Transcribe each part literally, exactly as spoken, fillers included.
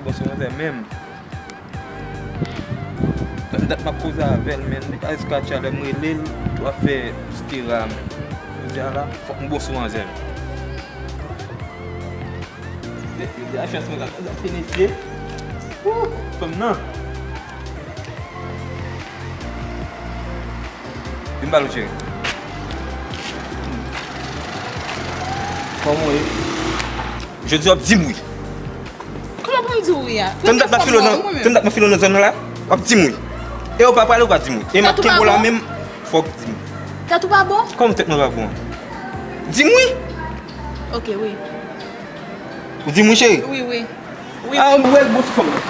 Bon, se manzè menm. Sa fè dat m ap koze avè l, men li pa ret ka tchalè, m rele l, l ap fè stera, men. Kounye a la, fòk m bon sou manzè. Jodi a chans mwen ka fini fye. Wouh, fanm nan. Vin ba nou, cheri. Kòman w ye? Jodi a w ap di m wi. Kòman pou m di w wi a? Tann dat m ap file w nan, tann dat m ap file w nan zòn nan la, w ap di m wi. E w pa prale, w pa di m wi. E m ap kenbe w la menm, fòk w di m. Tèt ou pa bon? Kòman tèt mwen pa bon? Di m wi. Ok, wi. Ou di m wi, cheri? Wi, wi. Wi. Ah, m wè l bon ti fanm nan.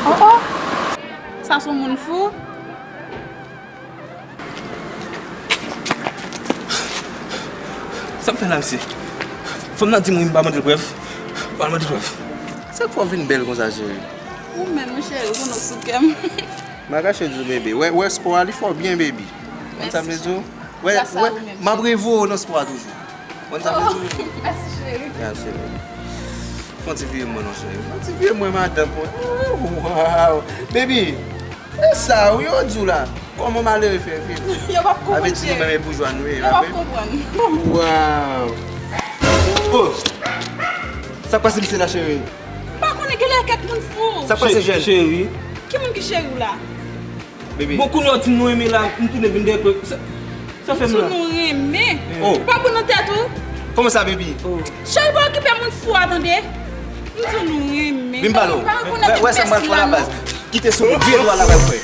Oh, oh. Sa se yon moun fou. Sa m fè la, mesye? Fanm nan di m wi, m pa mande l prèv. M pa mande l prèv. Sa k fè w vin bèl konsa, cheri? Ou menm, cheri, ou konnen w sou kè m. M pa kache di w, bebe. Wè, wè spò a, li fè w byen, baby. Konn sa m vle di w? Wè, wè, m ap revoye w nan spò a toujou. Konn sa m vle di w? Mèsi, cheri. Ya, cheri. Fè yon ti vire mwen non, cheri. Fè yon ti vire mwen, madanm mwen. Waw. Baby, e sa wi yo di w la. Kòman malere fè viv? Yo p ap konprann, cheri. Avèti nou menm e boujwa nou ye, pa vre? Yo p ap konprann. Waw. Oh. Sa k pase misye la, cheri? M pa konnen, genlè kèk moun fou. Sa k pase, jèn? Cheri. Ki moun ki cheri w la? Baby. Bon, kounye a w di m nou renmen la, m tounen vin dèyè kò. Sa, sa fè m la. M di w nou renmen. Oh. Ou pa bon nan tèt ou? Kòman sa, baby? Oh. Cheri, pa okipe moun fou a, tande. M di w nou renmen. Vin pale w. Pa rekonèt. Wè, wè sa m pral fè la, baz. Kite sou nou, vire dwat la, bay fè.